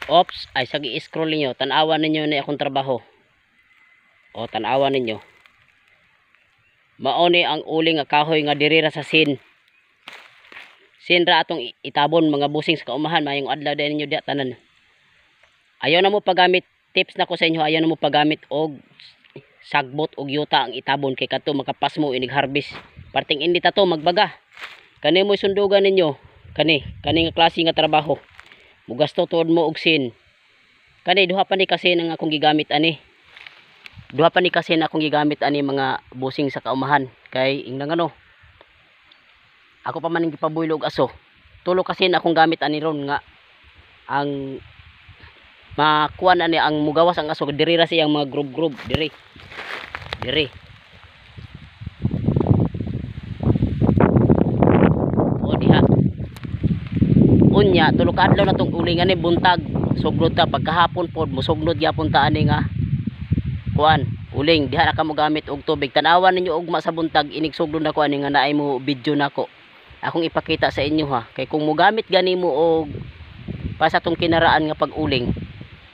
Ops, ay sa gi-scroll ninyo, tan-awan ninyo ni akong trabaho. O tan-awan ninyo. Mao ni ang uling nga kahoy nga diri ra sa sin. Sin ra atong itabon mga busing sa kaumahan, mayong adlaw din ninyo diha tanan. Ayaw na mo paggamit, tips na ko sa inyo, ayaw na mo paggamit og sagbot og yuta ang itabon kay kadto makapasmo inig harvest. Parting indi ta to magbaga. Kani mo sundugan ninyo, kani kani nga klase nga trabaho. Mugasto tuod mo og sin. Kani duha pa ni kasi ang akong gigamit ani. Duha pa ni kasi akong gigamit ani mga busing sa kaumahan kay ingnan ano. Ako pa man ang gipabuylo og aso. Tulo kasi akong gamit ani ron nga ang makuan ani ang mugawas ang aso diri ra siyang mga grub-grub diri. Diri. O diha. Unya tulo ka adlaw na tong uling ani buntag sugnod ta pagkahapon pod mosugnod gyapon ta ani nga kuan uling diha na ka mo gamit og tubig. Tan-awan ninyo ugma sa buntag inig sugnod nako ani nga naay mo video nako. Akong ipakita sa inyo ha kay kung mogamit gani mo og para sa tong kinaraan nga pag-uling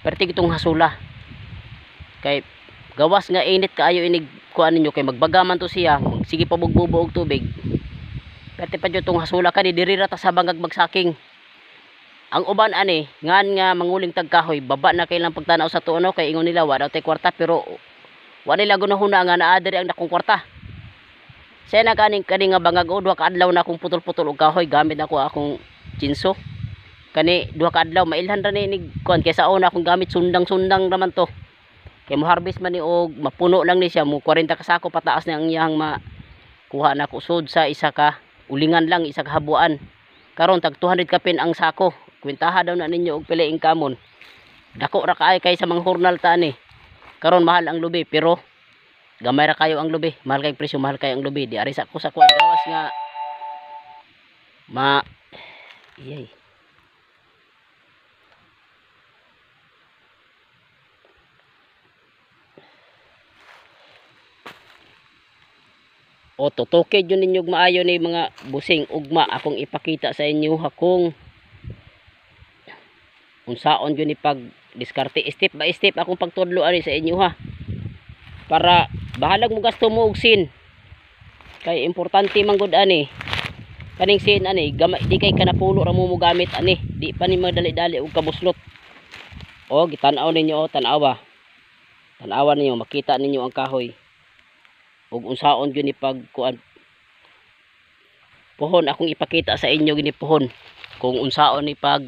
perti gitong hasula kay gawas nga init kaayo inig kuan ninyo kay magbaga man to siya sige pa bugbubo og tubig perti pa jud tong hasula kani diri ra ta sa bangag magsaking. Ang uban ani ngan nga manguling tag kahoy baba na kay lang pagtanaw sa tuono kay ingon nila wa daw tay kwarta pero wa nila gunahuna nga naa diri ang dakong kwarta. Siya na kaning kani nga bangag o duha ka adlaw na akong putol-putol og kahoy gamit ako akong chinso. Kani duha ka adlaw mailhan ra ni inig kuan kaysa una akong gamit sundang-sundang ra man to. Kay mo harvest man ni og mapuno lang ni siya mo 40 ka sako pataas na ang iyang makuha nako sud sa isa ka ulingan lang isa ka habuan. Karon tag 200 kapin ang sako. Kwentaha daw na ninyo og pila inkamon. Dako ra kaayo kay sa mga hurnal ta ani. Karon mahal ang lubi pero gamay ra kayo ang lubi. Mahal kay presyo, mahal kayo ang lubi. Di ari sa ko sa kuan gawas nga ma iyay. O tutukid yun ninyo maayo ni mga busing ugma akong ipakita sa inyo ha kung unsaon yun ni pag diskarte step by step akong pagtudlo ani sa inyo ha para bahalag mo gasto mo og sin kay importante man gud ani kaning sin ani gamay di kay kanapulo ra mo gamit ani di pa ni magdali-dali og kabuslot. O gitan-aw ninyo o tan-awa tan-awa ninyo makita ninyo ang kahoy ug unsaon gyud ni pagkuan pohon akong ipakita sa inyo gini pohon kung unsaon ni pag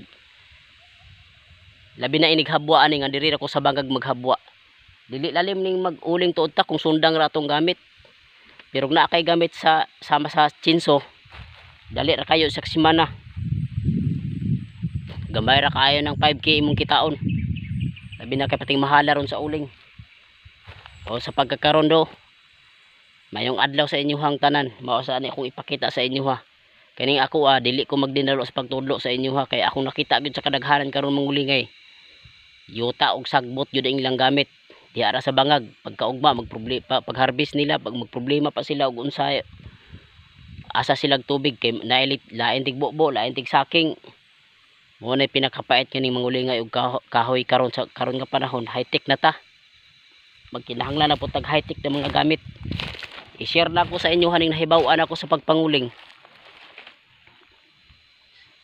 labi na inig habwa ani nga diri ra ko sa bangag maghabwa. Dili lalim ning mag-uling tuod ta kung sundang ra atong gamit. Pero naa kay gamit sa sama sa chinso dali ra kayo sa semana. Gamay ra kaayo ng 5K imong kitaon. Labi na kay pating mahala ron sa uling. O sa pagkakaron do mayong adlaw sa inyohang tanan mao sa ani akong ipakita sa inyo ha. Kaning ako dili ko magdinalo sa pagtudlo sa inyo ha kay akong nakita gyud sa kadaghanan karon mangulingay. Yuta og sagbot gyud ang ilang gamit. Diha ra sa bangag pagkaugma magproblema pag harvest nila pag magproblema pa sila og unsa asa silag tubig kay nailit lain tig bobo lain tig saking. Mo nay pinakapait kaning mangulingay og kahoy karon sa karon nga panahon high tech na ta. Magkinahanglan na po tag high tech na mga gamit. I-share na ko sa inyo haning nahibaw-an ako sa pagpanguling.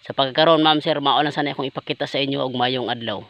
Sa pagkaron ma'am sir mao lang sana akong ipakita sa inyo og mayong adlaw.